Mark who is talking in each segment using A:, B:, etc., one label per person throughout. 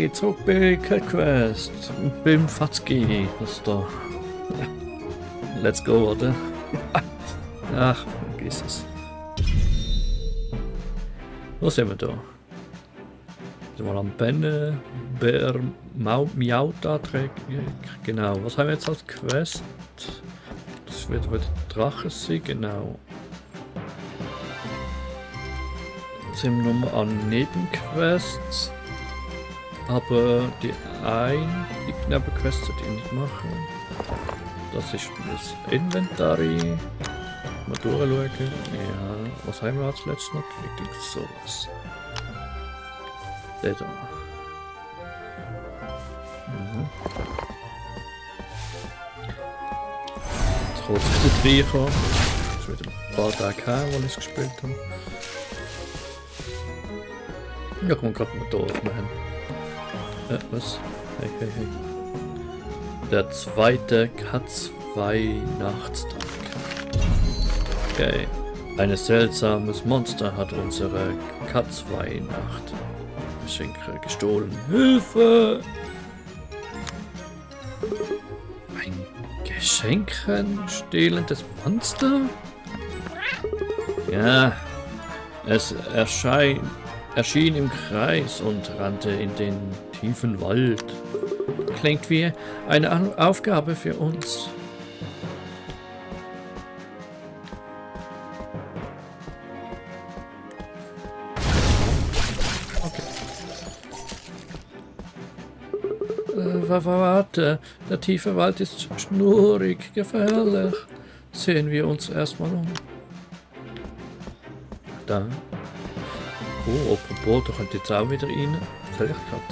A: Hey, zurück bei Quest. Beim Fatzki. Das ist da. Let's go, oder? Ach, vergiss es. Was haben wir da? Sind wir am Pennen? Bär Miauta genau. Was haben wir jetzt als Quest? Das wird der Drache sein, genau. Sind wir nochmal an Nebenquests. Aber die Nebenquest sollte ich nicht machen. Das ist das Inventory. Mal durchschauen. Ja, was haben wir als letztes noch? Richtig sowas. Der da. Jetzt holt sich der Treiber. Das ist wieder ein paar Tage her, als ich es gespielt habe. Ja, komm gerade mal da aufmachen. Was? Hey, hey, hey. Der zweite Katz-Weihnachtstag. Okay. Ein seltsames Monster hat unsere Katz-Weihnacht Geschenke gestohlen. Hilfe! Ein Geschenkenstehlendes Monster? Ja, es erschien im Kreis und rannte in den tiefen Wald. Klingt wie eine Aufgabe für uns. Warte, der tiefe Wald ist schnurrig, gefährlich. Sehen wir uns erstmal um. Da. Oh, apropos, da könnte jetzt auch wieder rein. Soll ich gerade?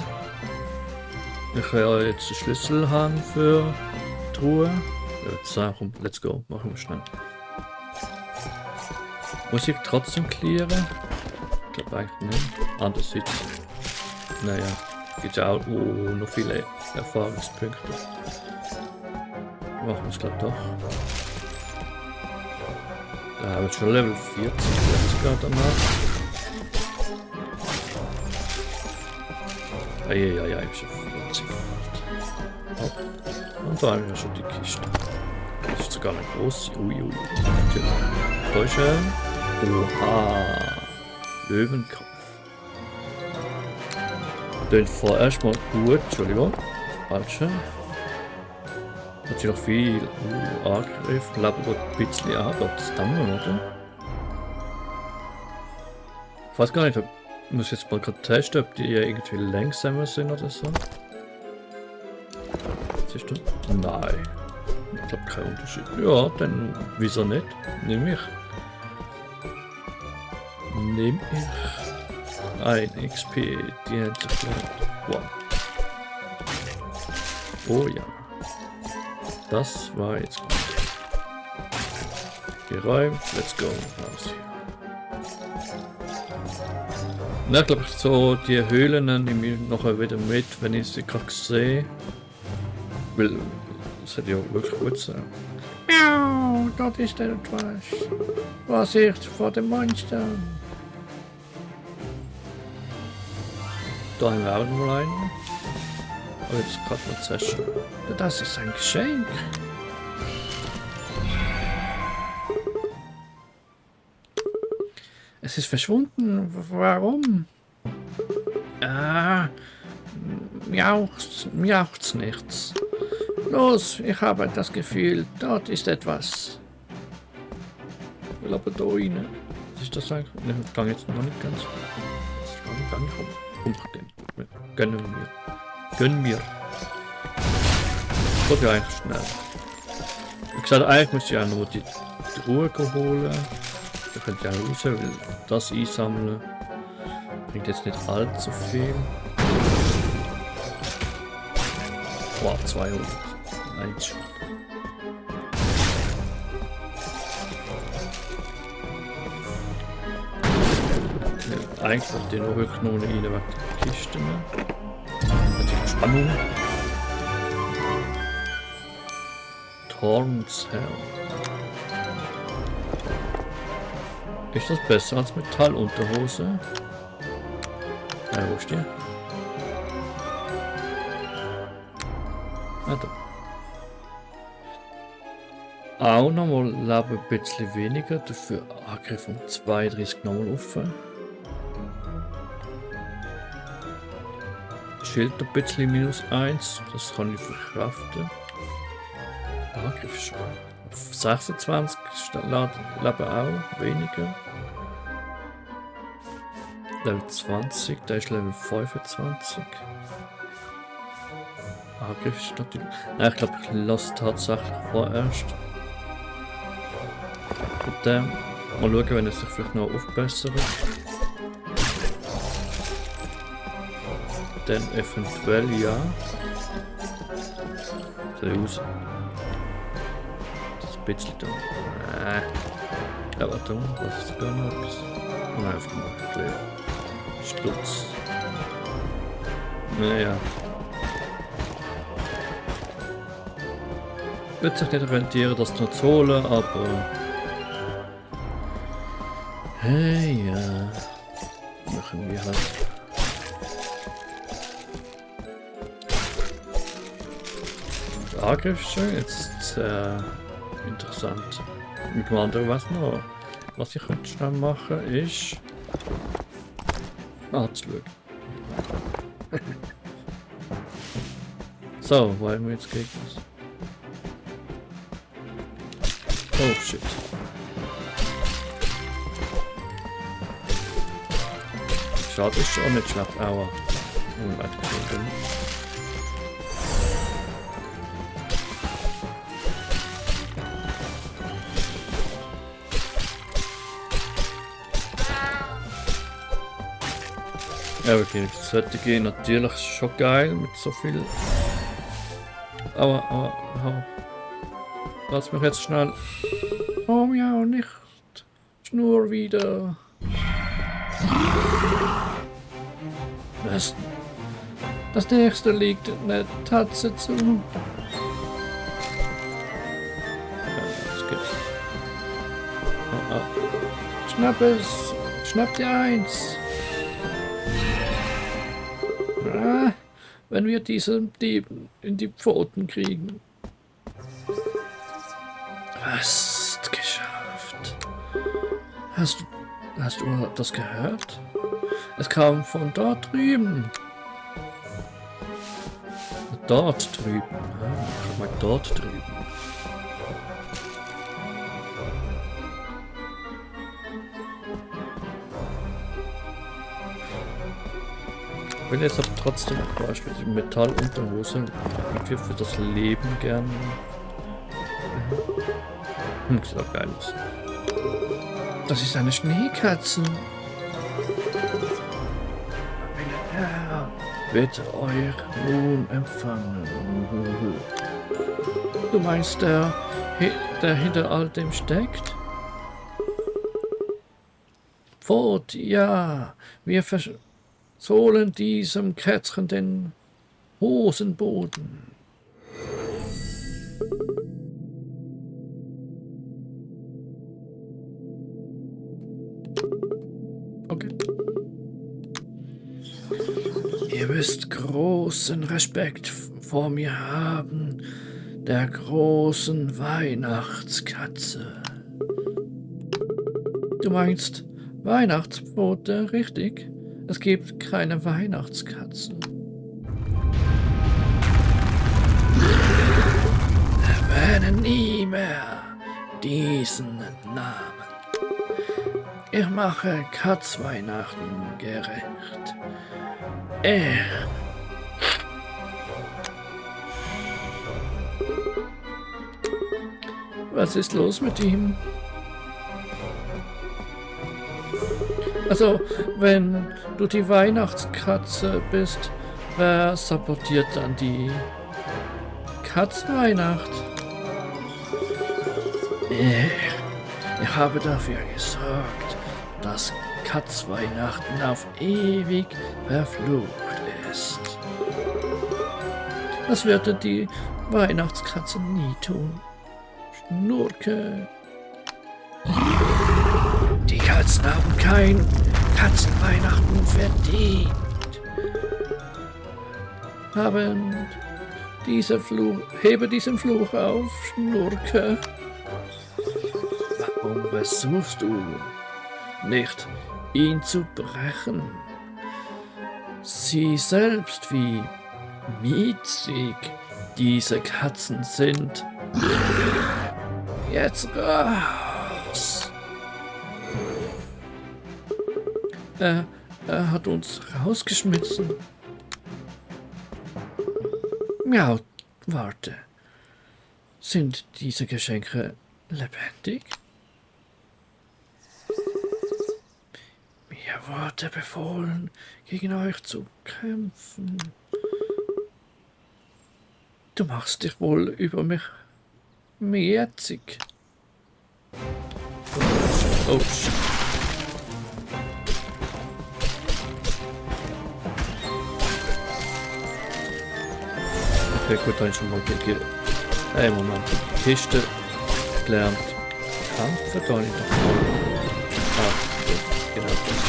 A: Ich kann ja jetzt den Schlüssel haben für die Truhe. Jetzt komm, let's go, machen wir schnell. Muss ich trotzdem clearen? Ich glaube eigentlich nicht. Andererseits. Naja, gibt ja auch noch viele Erfahrungspunkte. Machen wir es glaube doch. Da haben wir schon Level 40 jetzt gerade danach. Eieiei, ich schon 40 gemacht. Oh. Und da haben wir schon die Kiste. Das ist sogar eine große. Uiui. Natürlich. Da ist oha. Löwenkopf. Tönt vorerst mal gut. Entschuldigung. Falsche. Hat sich noch viel Angriff. Lebt ein bisschen ab. Das dann oder? Ich weiß gar nicht, ob ich muss jetzt mal gerade testen, ob die irgendwie langsamer sind oder so. Siehst du? Nein. Ich glaube kein Unterschied. Ja, dann wieso nicht? Nimm ich. Ein XP, die hätte ich wow. Oh ja. Das war jetzt gut. Geräumt, let's go. Raus hier. Na, ich glaube, so die Höhlen nehme ich nachher wieder mit, wenn ich sie gerade sehe. Weil, das hätte ja wirklich gut sein. Miau, dort ist etwas. Vorsicht vor dem Monster. Da haben wir auch noch mal einen. Aber jetzt gerade mal zuerst. Das ist ein Geschenk. Es ist verschwunden. Warum? Jauchzt nichts. Los, ich habe das Gefühl, dort ist etwas. Ich will aber da rein. Was ist das eigentlich? Ne, ich kann jetzt noch nicht ganz. Ich kann nicht um. Gönn mir. Geht ja eigentlich schnell. Wie gesagt, eigentlich muss ich ja nur die Truhe holen. Da könnt ihr auch raus, weil das einsammeln bringt jetzt nicht allzu viel. Wow, 200. Nein, schon. Ja, eigentlich wollte ich noch wirklich nur rein wegen der Kiste. Natürlich Spannung. Thorns Hell. Ist das besser als Metallunterhose? Wo ist die? Ah, da. Auch nochmal Leben ein bisschen weniger, dafür Angriff um 32 nochmal offen. Schild ein bisschen -1, das kann ich verkraften. Angriff ist auf 26, Leben auch weniger. Level 20, da ist Level 25. Angriff ist natürlich. Nein, ich glaube, ich lasse tatsächlich vorerst. Und dann mal schauen, wenn es sich vielleicht noch aufbessert. Dann eventuell ja. So aus. Das ein bisschen da. Aber da was ist sogar noch etwas. Und einfach mal ein bisschen Stutz. Naja. Wird sich nicht rentieren, das noch zu holen, aber. Hey, ja. Machen wir halt. Der Angriff ist schön, jetzt interessant. Mit dem anderen was noch? Was ich heute schnell machen ist. Anzuschauen. So, wo haben wir jetzt Gegner? Oh shit. Schade, ist auch nicht schlecht, aber. Ja, okay, das sollte gehen. Natürlich schon geil mit so viel. Aber. Lass mich jetzt schnell. Oh ja, nicht. Schnur wieder. Das nächste liegt eine Tatze zu. Ja, das geht. Schnapp es. Schnapp dir eins. Wenn wir diesen Dieben in die Pfoten kriegen. Hast geschafft. Hast du das gehört? Es kam von dort drüben. Dort drüben. Guck mal, dort drüben. Ich will jetzt aber trotzdem zum Beispiel die Metallunterhose irgendwie für das Leben gern. Sieht auch geil aus. Das ist eine Schneekatze. Mein Herr wird euch nun empfangen. Du meinst, der hinter all dem steckt? Fort, ja. Wir versohlen diesem Kätzchen den Hosenboden. Okay. Ihr müsst großen Respekt vor mir haben, der großen Weihnachtskatze. Du meinst Weihnachtspfote, richtig? Es gibt keine Weihnachtskatze. Erwähne nie mehr diesen Namen. Ich mache Katzweihnachten gerecht. Was ist los mit ihm? Also, wenn du die Weihnachtskatze bist, wer sabotiert dann die Katzweihnacht? Ich habe dafür gesorgt, dass Katzweihnachten auf ewig verflucht ist. Das würde die Weihnachtskatze nie tun. Schnurke. Die Katzen haben kein Katzenweihnachten verdient. Hebe diesen Fluch auf, Schnurke. Warum versuchst du nicht, ihn zu brechen? Sieh selbst, wie miezig diese Katzen sind. Jetzt raus! Er hat uns rausgeschmissen. Ja, warte. Sind diese Geschenke lebendig? Mir wurde befohlen, gegen euch zu kämpfen. Du machst dich wohl über mich mäßig. Oh shit. Okay, gut, dann schon mal gegen. Hey, Moment. Kiste gelernt. Kämpfen, da nicht noch mal. Ah, gut, genau das.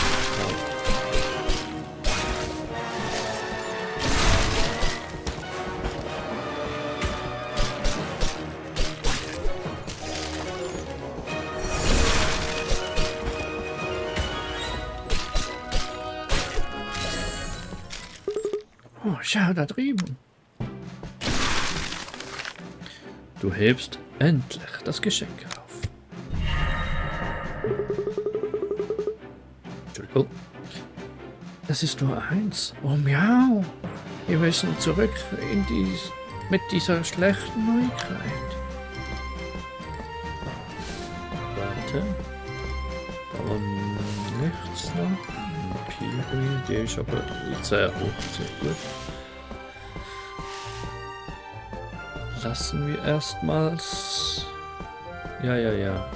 A: Oh, schau da drüben. Du hebst endlich das Geschenk auf. Entschuldigung. Es ist nur eins. Oh miau. Wir müssen zurück in mit dieser schlechten Neuigkeit. Warte. Da war nichts noch. Piri, der ist aber sehr hoch, sehr gut. Lassen wir erstmals. Ja.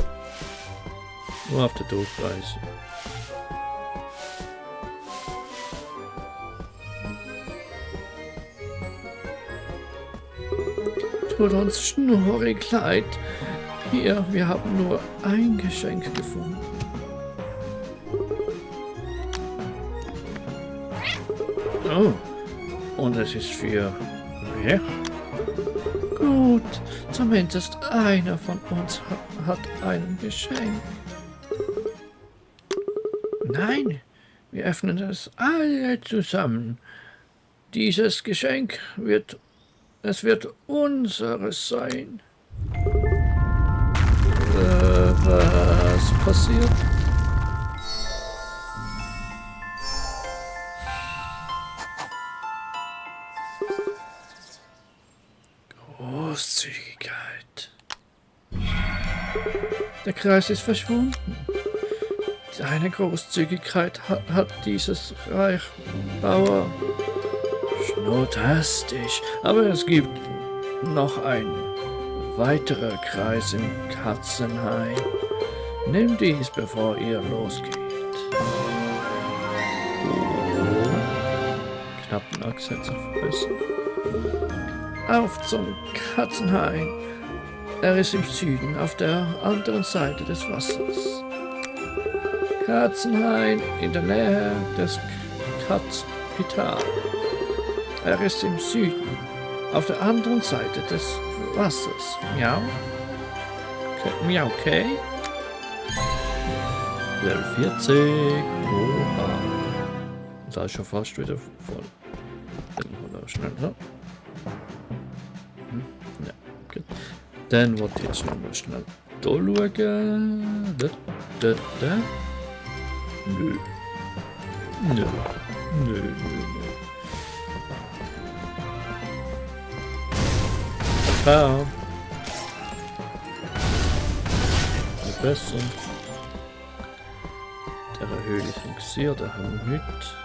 A: Nur auf der Durchreise. Tut uns schnurrig leid. Hier, wir haben nur ein Geschenk gefunden. Oh, und es ist für mich? Gut, zumindest einer von uns hat ein Geschenk. Nein, wir öffnen es alle zusammen. Dieses Geschenk wird unseres sein. Was passiert? Großzügigkeit. Der Kreis ist verschwunden. Deine Großzügigkeit hat dieses Reich Bauer schnurtastisch. Aber es gibt noch einen weiterer Kreis im Katzenhain. Nimm dies, bevor ihr losgeht. Oh. Knappen Akzente verbessern. Auf zum Katzenhain. Er ist im Süden, auf der anderen Seite des Wassers. Katzenhain in der Nähe des Katzspital. Er ist im Süden, auf der anderen Seite des Wassers. Miau. Okay. Miau, okay. Level 40. Oha. Da ist schon fast wieder voll. Dann holen wir schnell. Ja, gut. Dann wird jetzt noch mal schnell da schauen. Da. Nö. Ah. Besser. Der Höhle funktioniert, der haben wir nicht.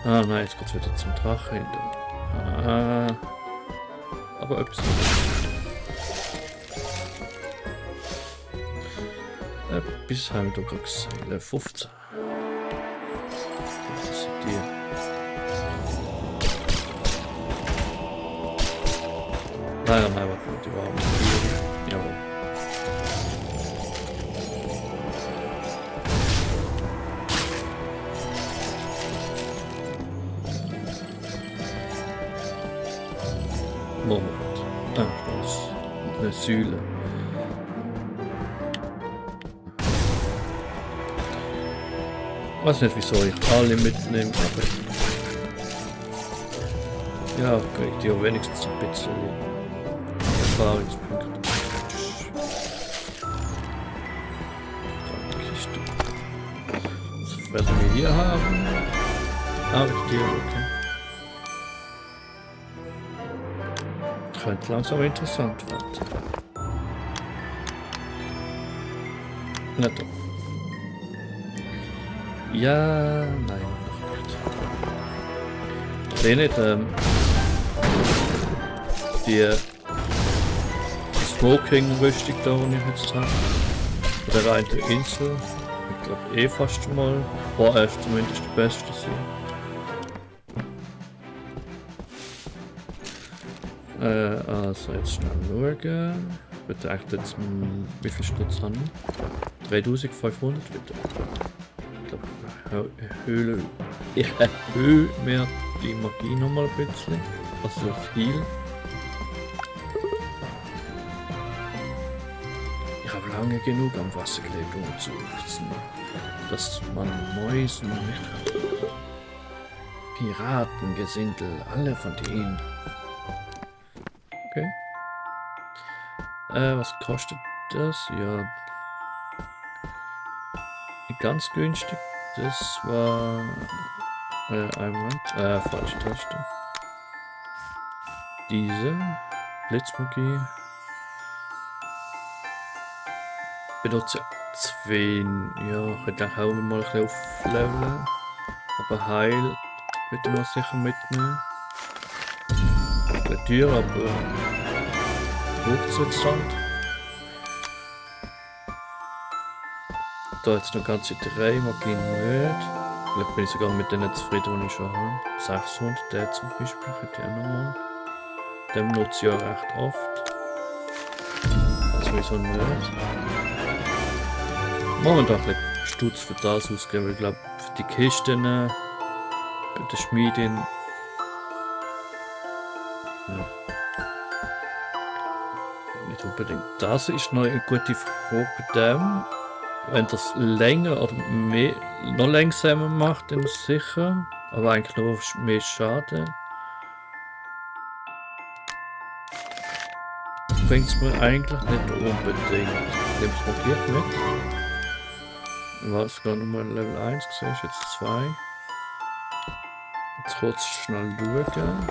A: Ah nein, jetzt geht's wieder zum Drache. Ah. Aber etwas. Bis haben wir gerade gesehen. 15. Das sind die. Nein, warte, die waren hier. Jawohl. Säule. Ich weiß nicht, wieso ich alle mitnehme, aber ja, kriegt ihr wenigstens ein bisschen Erfahrungspunkte. Was werden wir hier haben? Die, okay. Könnte langsam interessant werden. Na doch. Ja, nein, noch nicht. Ich sehe nicht, die Smoking-Rüstung da, die ich jetzt habe. Oder rein der Insel. Ich glaube fast mal. War erst zumindest die beste sein. Also jetzt schnell schauen. Ich betrachte jetzt, wie viel Stutz haben wir? 3500 wieder. Ich erhöhe mir die Magie nochmal ein bisschen. Also das Heal. Ich habe lange genug am Wasser gelebt, um zu wissen, dass man Mäusen nicht hat. Piratengesindel, alle von denen. Okay. Was kostet das? Ja. Ganz günstig. Das war. Falsche Taste. Diese. Blitzmagie. Benutze 2. Ja, ich hätte auch mal ein bisschen aufleveln. Aber Heil würde man sicher mitnehmen. Ein bisschen teuer, aber. Hochzustand. Da jetzt noch ganze 3 Magien nicht. Vielleicht bin ich sogar mit denen zufrieden, die ich schon habe. 600, der zum Beispiel, hätte ich auch nochmal. Den nutze ich ja recht oft. Also wieso nicht? Momentan ein bisschen Stutz für das ausgeben, weil ich glaube, für die Kisten, der Schmiedin. Ja. Nicht unbedingt. Das ist noch eine gute Frage bei dem. Wenn das länger oder mehr, noch langsamer macht, dann sicher. Aber eigentlich nur mehr Schaden. Bringt es mir eigentlich nicht unbedingt. Ich nehme es markiert mit. War es gerade nochmal Level 1 gesehen, jetzt 2. Jetzt kurz schnell schauen.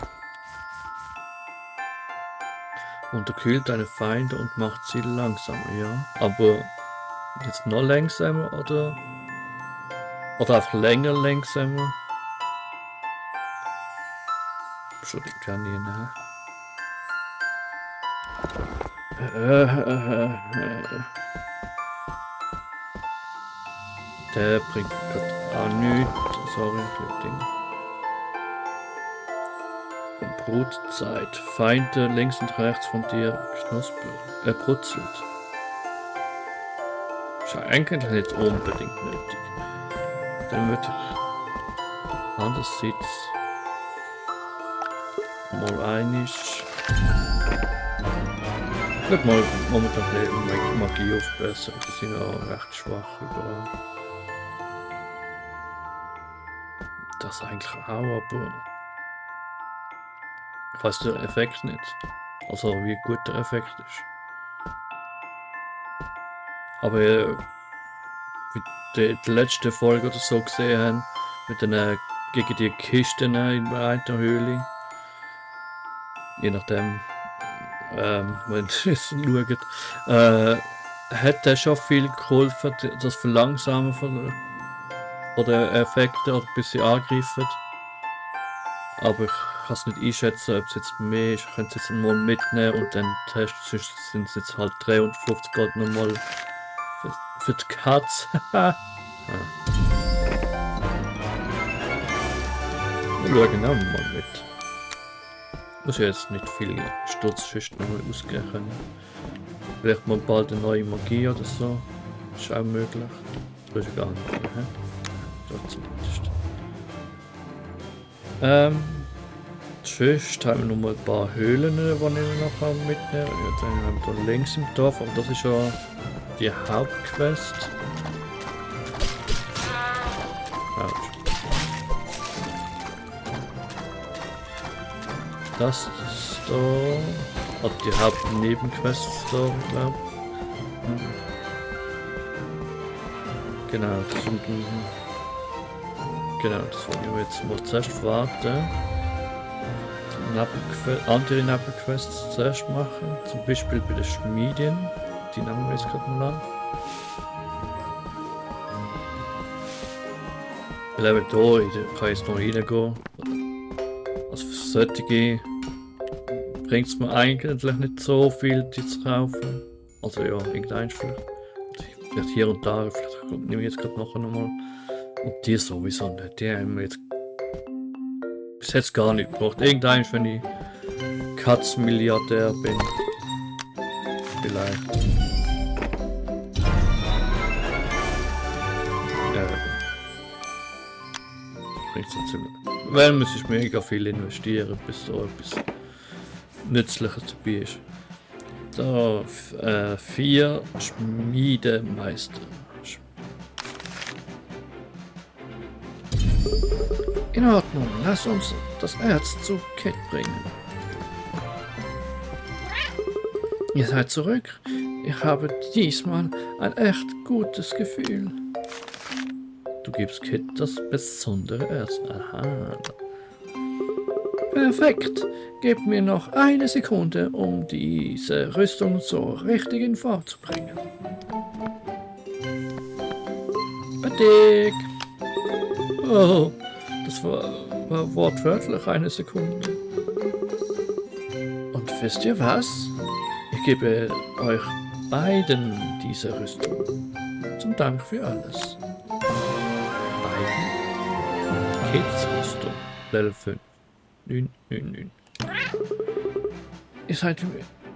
A: Unterkühlt deine Feinde und macht sie langsamer, ja. Aber jetzt noch langsamer oder einfach länger langsamer? Entschuldigung, kann ich nicht. Der bringt gerade auch nichts. Sorry, Ding. Brutzeit. Feinde links und rechts von dir brutzelt. Ist eigentlich nicht unbedingt nötig. Dann würde ich andererseits mal einiges. Ich glaube mal momentan ein bisschen Magie aufbessern. Die sind auch recht schwach überall. Das eigentlich auch, aber ich weiß den Effekt nicht. Also wie gut der Effekt ist. Aber wie die letzte Folge oder so gesehen haben, mit den gegen die Kisten in einer Höhle. Je nachdem, wenn ihr es schaut, hat der schon viel geholfen, das Verlangsamen von den Effekten oder bis sie angreifen. Aber ich kann es nicht einschätzen, ob es jetzt mehr ist. Ich könnte es jetzt mal mitnehmen und dann testen, sonst sind es jetzt halt 53 Grad nochmal für die Katze. Ja. Wir schauen auch mal mit. Muss ja jetzt nicht viel Sturzschüsse nochmal ausgeben können. Vielleicht mal bald eine neue Magie oder so. Ist auch möglich. Das ist gar nicht. Ja, zumindest. Sonst haben wir noch mal ein paar Höhlen, die wir noch mitnehmen. Ja, dann haben wir da links im Dorf, aber das ist ja die Hauptquest. Das ist da. Oder die Hauptnebenquest da, glaube ich. Genau, das sind. Genau, das wollen wir jetzt mal zuerst warten. Andere Nebenquests zuerst machen. Zum Beispiel bei den Schmiedien. Die nehmen wir jetzt gerade mal an. Weil eben hier kann ich jetzt noch reingehen. Also für solche bringt es mir eigentlich nicht so viel, die zu kaufen. Also ja, irgendein vielleicht hier und da, vielleicht nehme ich jetzt gerade nachher nochmal. Und die sowieso nicht, die haben wir jetzt bis jetzt gar nicht gebraucht. Irgendein, wenn ich Katzenmilliardär bin. Vielleicht. Ja. Bringt so ziemlich. Weil muss ich mega viel investieren, bis so etwas Nützliches dabei ist. So, 4 Schmiedemeister. In Ordnung, lass uns das Erz zu Kit bringen. Ihr seid zurück. Ich habe diesmal ein echt gutes Gefühl. Du gibst Kit das besondere Erz. Aha. Perfekt. Gib mir noch eine Sekunde, um diese Rüstung zur richtigen Form zu bringen. Fertig. Oh. Das war wortwörtlich eine Sekunde. Und wisst ihr was? Ich gebe euch beiden diese Rüstung. Zum Dank für alles. Beiden? Kids Rüstung. Level 5. 999. Ihr seid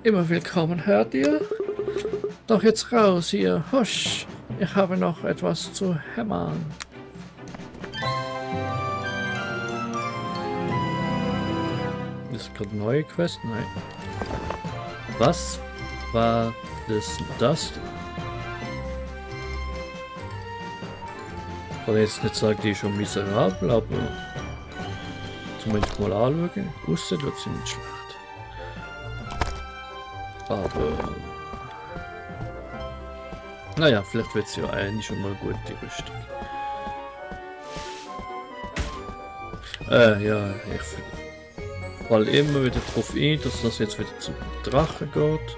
A: immer willkommen, hört ihr? Doch jetzt raus hier. Husch. Ich habe noch etwas zu hämmern. Ist gerade eine neue Quest? Nein. Was war das? Ich kann jetzt nicht sagen, die ist schon miserabel, aber zumindest mal anschauen. Aussehen wird sie nicht schlecht. Aber naja, vielleicht wird sie ja eigentlich schon mal gut, die Rüstung. Ja, ich fall immer wieder drauf ein, dass das jetzt wieder zum Drachen geht.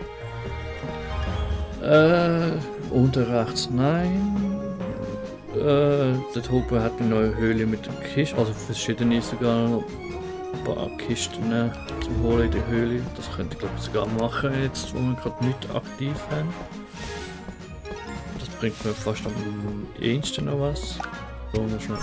A: Unter rechts nein. Der Huber hat eine neue Höhle mit dem Kisten, also verschiedene sogar noch ein paar Kisten zum Holen in der Höhle. Das könnte ich glaube ich sogar machen jetzt, wo wir gerade nicht aktiv haben. Das bringt mir fast am ehesten noch was. So, wir schon